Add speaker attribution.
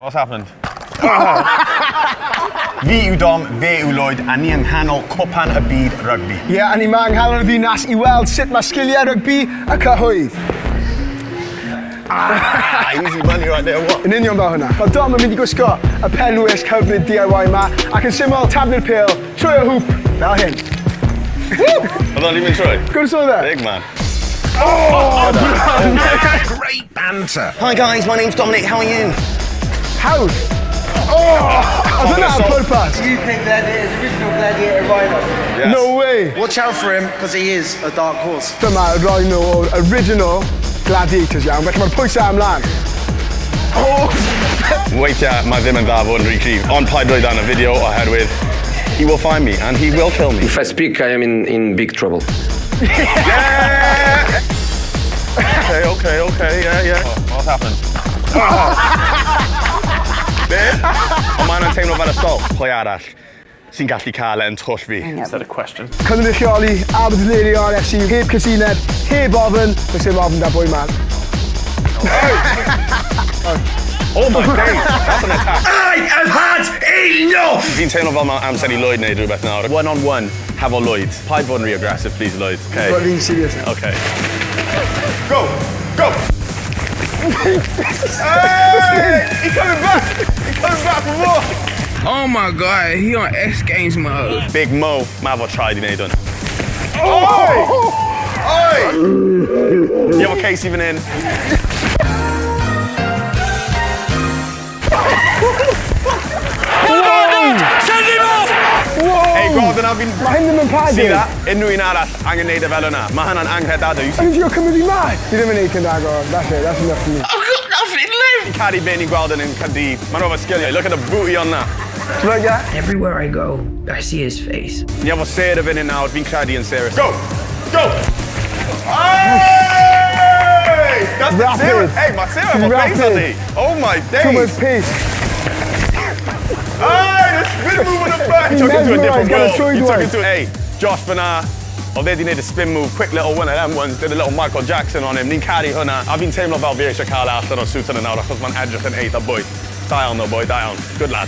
Speaker 1: What's happened? Fi yw Dom, fe yw Lloyd, a ni yng nghanol Cwpan y Byd Rygbi.
Speaker 2: Ie, yeah, a ni ma yng nghanol y ddinas i weld sut mae sgiliau rygbi y cyhoedd.
Speaker 1: Ah, easy money right there, what?
Speaker 2: Yn union fel hwnna. Mae Dom yn mynd i gwisgo y penwisg hyfryd DIY ma ac yn syml taflu'r pêl trwy y hŵp fel hyn.
Speaker 1: Oedd o'n mynd trwy?
Speaker 2: Gwrs oedd e?
Speaker 1: Big man.
Speaker 2: Oh, bron!
Speaker 3: Great banter.
Speaker 1: Hi guys, my name's Dominic, how are you?
Speaker 2: Hawdd! Oh! Oedd hwnna ar pwrpas?
Speaker 4: UK Gladiators, original Gladiator Rhino.
Speaker 1: Yes.
Speaker 2: No way!
Speaker 4: Watch out for him, because he is a dark horse.
Speaker 2: Dyma rhino o'r original Gladiators iawn, felly mae'r pwysau ymlaen. Oh!
Speaker 1: Weithiau, mae ddim yn dda fod yn rhy cryf, ond paid rhoi dan y fideo oherwydd he will find me and he will kill me.
Speaker 5: If I speak, I am in big trouble.
Speaker 1: Yeah! Okay, yeah. What's happened? Be? Ond mae hwnna'n teimlo fel assault. Pwy arall sy'n gallu cael e yn twll fi?
Speaker 6: Is that a question?
Speaker 2: Cynrychioli Abertillery RFC, heb cysineb, heb ofn, does dim ofn da boi man.
Speaker 1: Oh my days, that's an attack.
Speaker 3: I have had enough!
Speaker 1: Fi'n teimlo fel mae amser i Lloyd wneud rhywbeth nawr. One on one, hefo Lloyd. Paid fod yn rhy aggressive, please, Lloyd. Okay.
Speaker 2: But fi'n serious.
Speaker 1: Okay. Go! Go! Hey! He coming back! He coming back for more!
Speaker 7: Oh my God, he on X Games mode.
Speaker 1: Big Mo, mae fo traed i wneud hwn. Oi! Oi! Ni efo Casey fan hyn.
Speaker 6: Send him off!
Speaker 2: Whoa!
Speaker 1: Hey, gweld yna fi'n...
Speaker 2: Mae hyn ddim yn
Speaker 1: See
Speaker 2: padding.
Speaker 1: that? Unrhyw un arall angen neud e fel yna. Mae hynna'n anghredadwy.
Speaker 2: O'n i'n trio cymryd fi mas. Fi ddim yn neud cyndago. That's it, that's enough for me.
Speaker 7: I've got nothing left.
Speaker 1: Fi'n caru be ni'n gweld yn Caerdydd. Mae'n efo sgiliau. Look at the booty on that.
Speaker 2: Ti'n like that?
Speaker 8: Everywhere I go, I see his face.
Speaker 1: Ni efo Sarah fan hyn nawr. Fi'n credu yn Sarah. Go! Go! Hey! That's the
Speaker 2: Rapid.
Speaker 1: Sarah. Hey, mae Sarah efo
Speaker 2: Rapid.
Speaker 1: pace arni. Oh my days.
Speaker 2: Too much pace.
Speaker 1: Hey, the spin move on the back. He took it to a different
Speaker 2: Mesmerised gan y
Speaker 1: world. He took
Speaker 2: troedwaith.
Speaker 1: it to... Hey, Josh fyna. Oedd e di wneud y spin move, quick little one of them ones, did a little Michael Jackson on him. Ni'n caru hwnna. A fi'n teimlo fel fi eisiau cael e allan o'r suit yna nawr, achos mae'n edrych yn eitha bwyd. Da iawn though, boy, da iawn. Good lad.